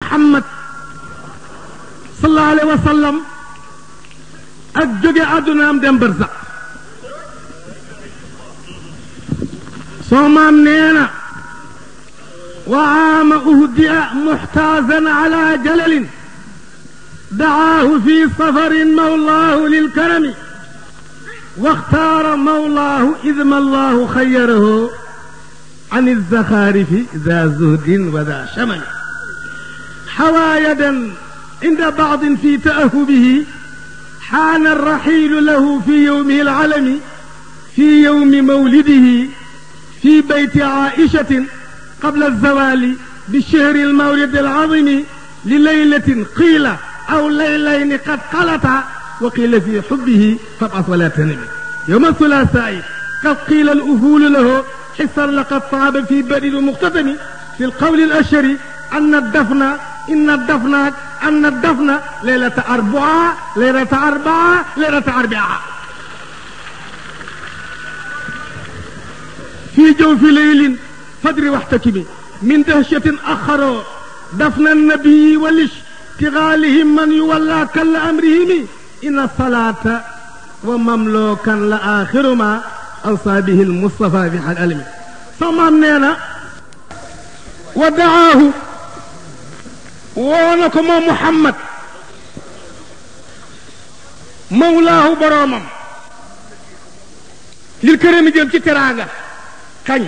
محمد صلى الله عليه وسلم ak jóge àddunaam dem barzaq soo maam nee na wa aama uhdiya muxtaazan ala jalalin dacaahu fi safarin mawlaahu lilkarami waxtaara mawlaahu idma allahu xayyarahu an alzaxaarifi daa zuhdin wa daa shamani xawaa yadan inda bacdin fi taahubihi حان الرحيل له في يومه العلمي في يوم مولده في بيت عائشة قبل الزوال بالشهر المولد العظيم لليلة قيل أو ليلين قد قلتا وقيل في حبه فابعث ولا تنم يوم الثلاثاء قد قيل الأهول له حصر لقد طاب في بدر مختتم في القول الأشري أن الدفن ليلة أربعة في جوف ليل فدر واحتكمي من دهشة أخروا دفن النبي والاشتغالهم من يولى كل أمرهم إن الصلاة ومملوكا لآخر ما أوصى به المصطفى في حال ألمي صممنا ودعاه woona ko moom Muhammad mawlaahu boroomam lil kërami jëm ci teraanga kañ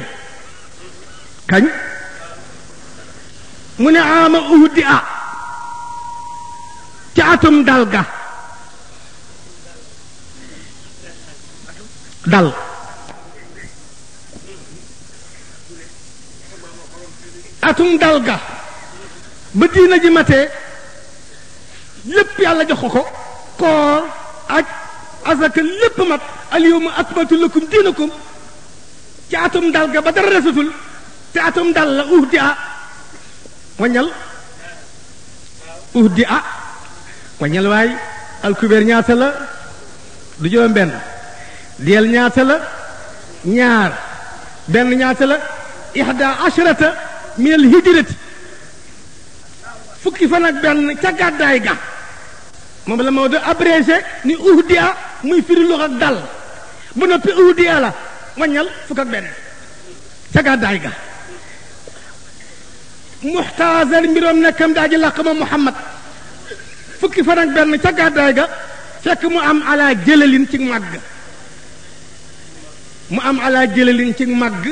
mu ne aama uhdi a ca atum dal ga ba diina ji matee lépp yàlla jox ko koor ak asaka lépp mat al yawma akmaltu lakum diinakum ci atum dal ga ba dara resatul te atum dal la uhdi a wañal waay alkubeer ñaata la du juróom benn deel ñaata la ñaar benn ñaata la ihda ashrata min al hijrati fukki fan ak benn ca gàddaay ga moom la Maodo abrégé ni uhdiya muy firi lu ak dal ba noppi uhdiya la waññal fukk ak benn ca gàddaay ga muxtaasar mbiroom nekkam daa ji làq ma Muhammad fukki fan ak benn ca gàddaay ga fekk mu am ala jëlalin ci màgg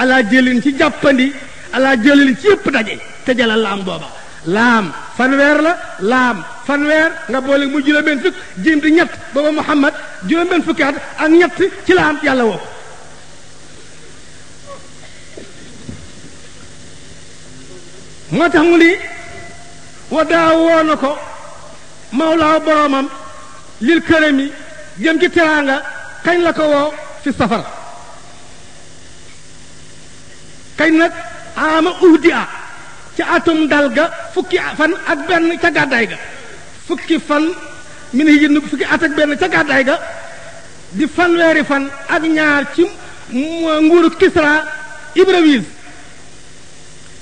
ala jëlalin ci jàppandi ala jëlalin ci yëpp daje te jalal la am booba laam fanweer la laam fanweer nga boole mu juróom-benn fukk jim di ñett booba Muhammad juróom-benn fukki at ak ñett ci la am yàlla woo moo tax mu ni wadaa woo na ko mawlaa boroomam lil kërami jëm ci teraanga kañ la ko woo fi safar kañ nag ama uhdi a ca atum dal ga fukki fan ak benn ca gàddaay ga fukki fan min hijri fukki at ak benn ca gàddaay ga di fanweeri fan ak ñaar ci nguuru Kisra Ibrawiz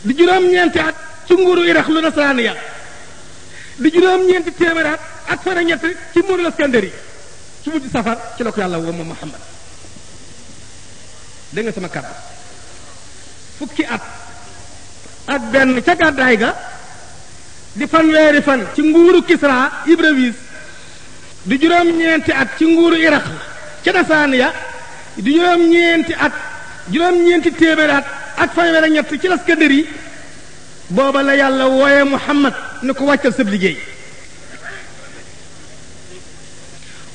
di juróom-ñeenti at ci nguuru Iraq lu nasraaniya di juróom-ñeenti téeméeri at ak fan ak ñett ci nguuru Iskandari ci mujj safar ci la ko yàlla woo moom Muhammad dégg nga sama kàddu fukki at ak benn ca gàddaay ga di fanweeri fan ci nguuru Kisra Ibrawiz di juróom-ñeenti at ci nguuru Iraq ca nasraaniya di juróom-ñeenti téeméeri at ak fanweer ak ñett ci Iskandari booba la yàlla wooye Muhammad ni ko wàccal sab liggéey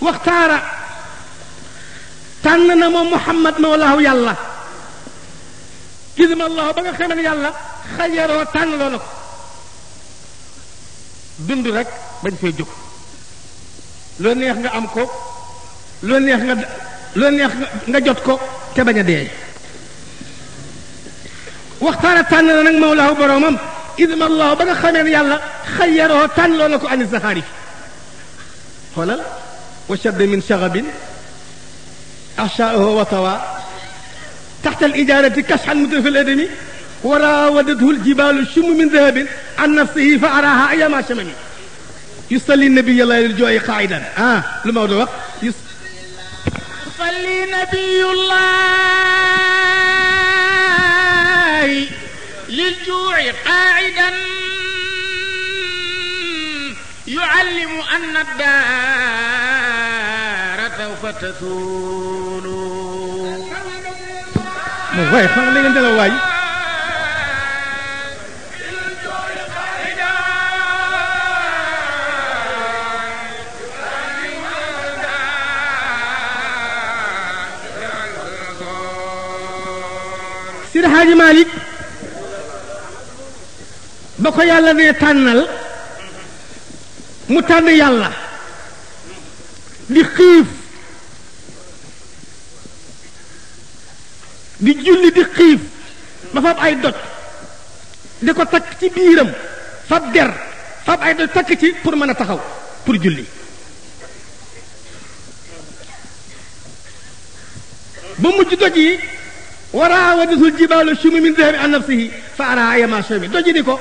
waxtaara tànn na moom Muhammad mawlaahu yàlla isma allah ba nga xamee ne yàlla xayaroo tànn loo na ko dund rek bañ fay jóg loo neex nga am ko loo neex nga jot ko te bañ a dee waxtaana tànn na nag mawlaahu boroomam isma allah ba nga xamee ne yàlla xayaroo tànn loo na ko ani zaxaarif xoolal wa shadda min shagabin axshaahu wa tawa taxta al ijaarati kasxan mutraf al adami وراودته الجبال الشم من ذهب عن نفسه فأراها أيما شمم يصلي النبي الله للجوع قاعدا لما وقت يصلي نبي الله للجوع قاعدا يعلم أن الدار سوف تثول موي خم لي ندلا واي سير حاج مالك بako yàlla ne tànnal mu tànn yàlla di xiif di julli di xiif ba fab ay dot di ko takk ci biiram fab der fab ay dot takk ci pour mën a taxaw pour julli ba mujj doj yi waraawadatul jibaalu shumi min dahabi an nafsihi fa ara ayama shami doj di ko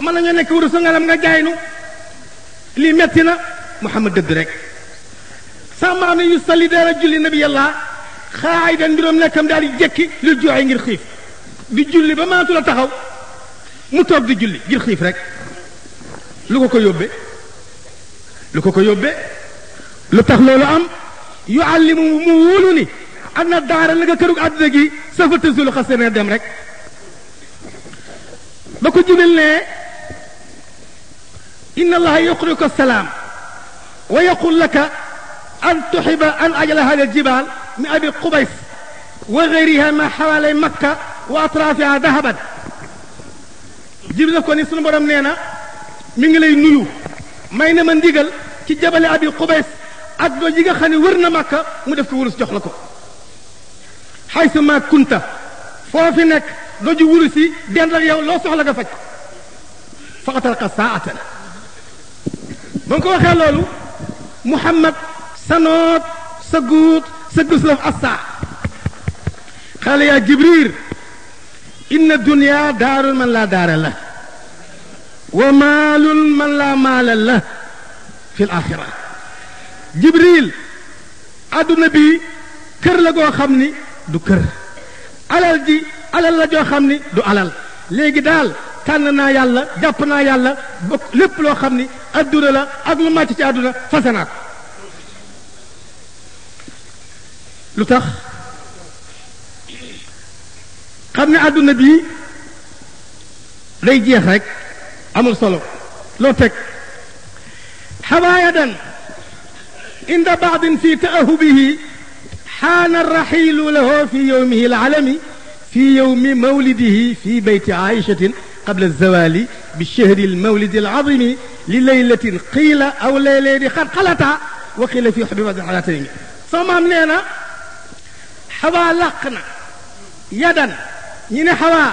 mën nañu nekk wuru sa ngalam nga jaaynu lii metti na Muhammad dëdd rek sama ne yu salli dara julli nabi yàlla xaayidan mbiroom nekkam daal di jekki lu jooy ngir xiif di julli ba maatu la taxaw mu toog di julli ngir xiif rek lu ko yóbbe lu tax loolu am yuallimu mu wóolu ni am na daara la nga kërug àdduna gi safa tësulu xase ne dem rek ba ko Jibril ne inna allaha yuqri'uka salaam wa yaqul laka an tuhiba an ajala hada aljibal min abi qubays wa ghayriha ma hawalay makka wa atrafiha dahaban Jibril daf ko ni sunu borom nee na mi ngi lay nuyu may na ma ndigal ci jabale abi qubays ak doj yi nga xam ne wër na makka mu def ko wurus jox la ko haythu ma kunta foofi nekk doju wurus yi dend ak yow loo soxla nga faj fa atalqa saatan ba nga ko waxee loolu Muhammad sa noot sa guut sa guslaf assa xaala yaa Jibril inna dunya daarul man laa daara la wa maalul man laa maala la fi alaxira Jibril adduna bi kër la goo xam ni du kër alal ji alal la joo xam ni du alal léegi daal tànn naa yàlla jàpp naa yàlla bokk lépp loo xam ni adduna la ak lu màcc ci adduna fase naa ko lu tax xam ne adduna bii day jeex rek amul solo loo teg xawaayadan inda baadin fi taahubihi حان الرحيل له في يومه العالمي في يوم مولده في بيت عائشة قبل الزوال بالشهر المولد العظيم لليلة قيل أو ليلة قد قلتا وقيل في حبيبة الحالتين صمم لنا حوا لقنا يدا ñine حوا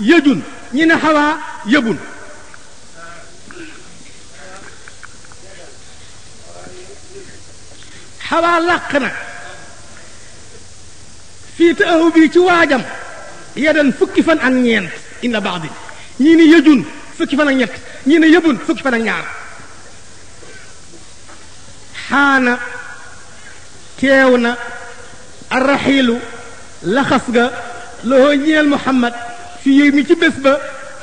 يجن ñine حوا يبن حوا لقنا fii taahu bii ci waajam yadan fukki fan ak ñeent inna baadi ñii ni yëjun fukki fan ak ñett ñii ne yëbun fukki fan ak ñaar xaana teew na arraxiilu laxas ga loo ñeel Muhammad fi yow mi ci bés ba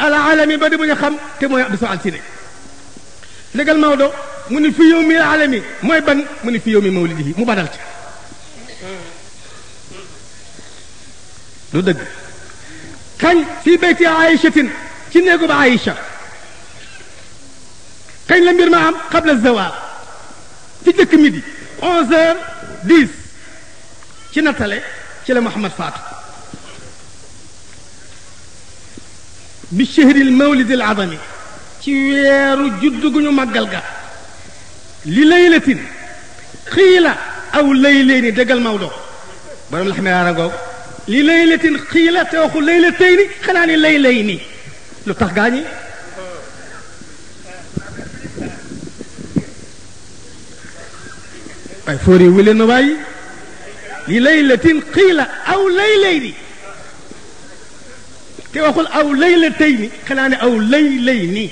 ala alami ba di bu ñu xam te mooy bisu altine légal Maodo mu ni fi yow mi alami mooy ban mu ni fi yow mi mawlidihi mu badal ci lu dëgg kañ fii bayti Aïchatin ci néegu ba Aïcha kañ la mbir ma am qabla zawal ci jëkk midi 11h10 ci nattale ci la Muhammad faatu bi shahril mawlid al azami ci weeru juddu gu ñu màggal ga li laylatin xiila aw layleeni déggal Maodo borom la xamee yaara googu li laylatin xiila te waxu laylatayni xanaa ni laylayni lu tax gaañi waaye foori wu leen ma bàyyi li laylatin xiila aw laylayni te waxul aw laylatayni xanaa ne aw laylayni